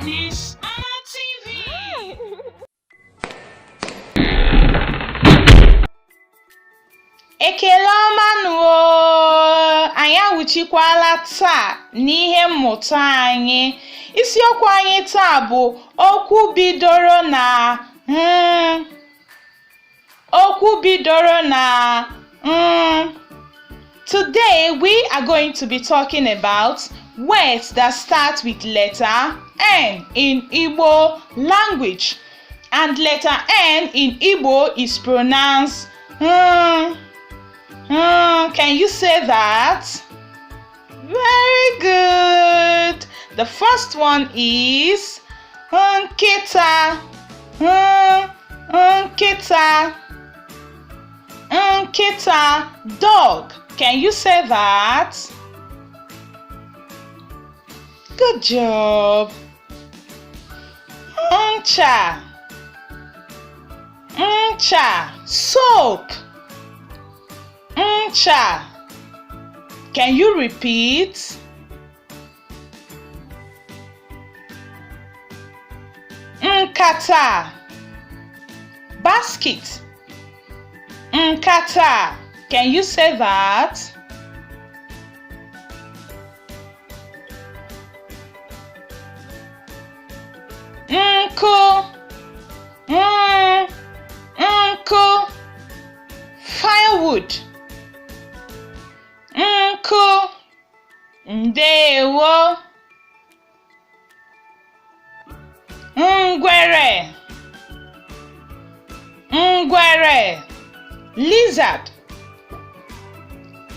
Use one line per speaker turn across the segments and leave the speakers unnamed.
Miss Anna TV. Ekele ọma nụ oo! Anyị awụchikwala taa n'ihe mmụta anyị. Isiokwu anyị taa bụ okwu bidoro na n. Okwu bidoro na n. Today we are going to be talking about words that start with letter N in Igbo language. And letter N in Igbo is pronounced n. N. Can you say that? Very good. The first one is nkịta. N, nkịta. Nkịta, dog. Can you say that? Good job. Ncha. Ncha, soap. Ncha. Can you repeat? Nkata. Basket. Nkata. Can you say that? Nkụ. Nkụ. Firewood. Nkụ. Ndewo. Ngwere. Ngwere. Lizard.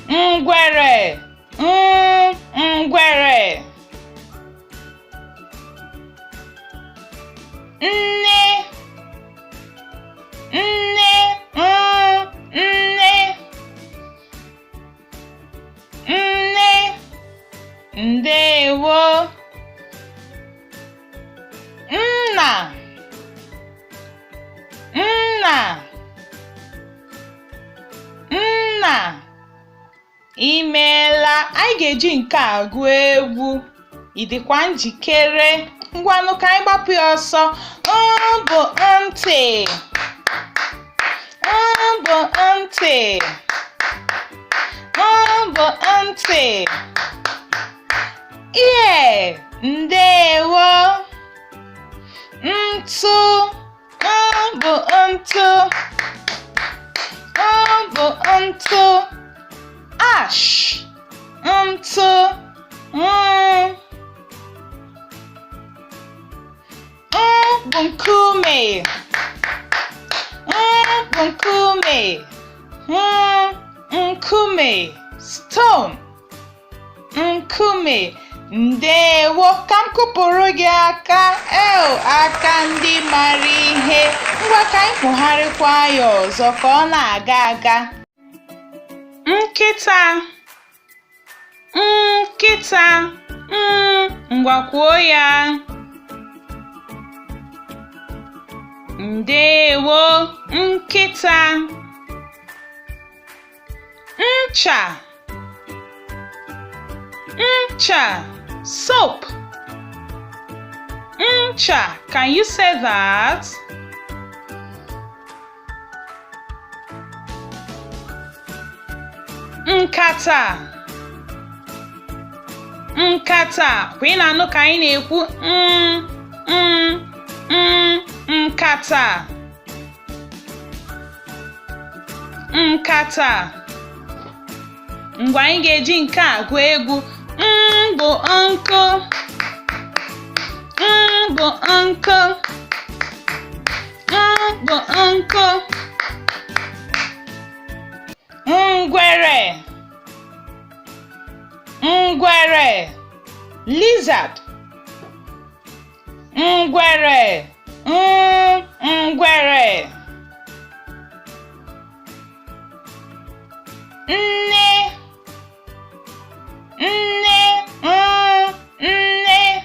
Ngwere. Ngwere. Nne. Nne. Nne. Nne. Ndewo. Nna. Nna. Nna. Imeela. Anyị ga-eji nke a gụọ egwu. Ị dịkwa njikere? Ngwanụ, ka anyị gbapụ ya ọsọ. N bụ ntị. N bụ ntị. N bụ ntị. Ear. Ndewo. Ntụ. N bụ ntụ. N bụ ntụ. Ash. Ntụ. N. N bụ nkume. N bụ nkume. N, nkume. Stone. Nkume. Ndewo. Ka m kụpụrụ gị aka. Eo, aka ndị mara ihe. Ngwa, ka anyị kpụgharịkwa ya ọzọ ka ọ na-aga aga. Nkịta. Nkịta. Ngwa, kwuo ya. Ndewo. Nkịta. Ncha. Ncha, soap. Ncha. Can you say that? Nkata. Nkata. Kwa ị na-anụ ka anyị na-ekwu n, n, n. Nkata. Nkata. Ngwa, anyị ga-eji nke a gụọ egwu. N bụ nkụ. N bụ nkụ. N bụ nkụ. Ngwere. Ngwere, lizard. Ngwere. Ngwere. Nne. Nne. Nne.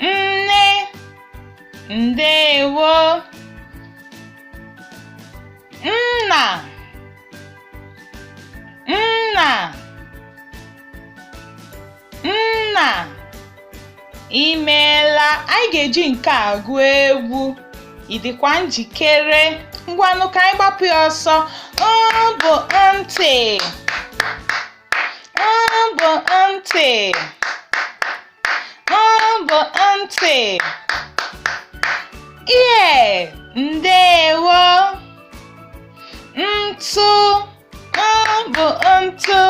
Nne. Ndewo. Nna. Nna. Imeela. Anyị ga-eji nke a gụọ egwu. Ị dịkwa njikere? Ngwanụ, ka anyị gbapụ ya ọsọ. N bụ ntị. N bụ ntị. N bụ ntị. Ear. Ndewo. Ntụ. N bụ ntụ.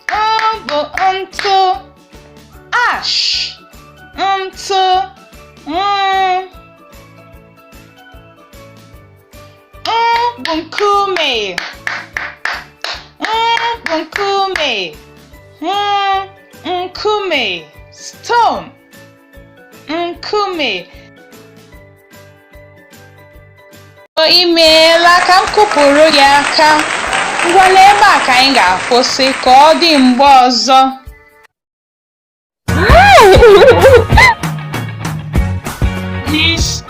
N bụ ntụ. Ash. Ntụ. N. N bụ nkume. N bụ nkume. N, nkume. Stone. Nkume. Imeela, ka m kụpụrụ gị aka. Ngwa, ebe a ka anyị ga-akwụsị. Ka ọ dị mgbe ọzọ. This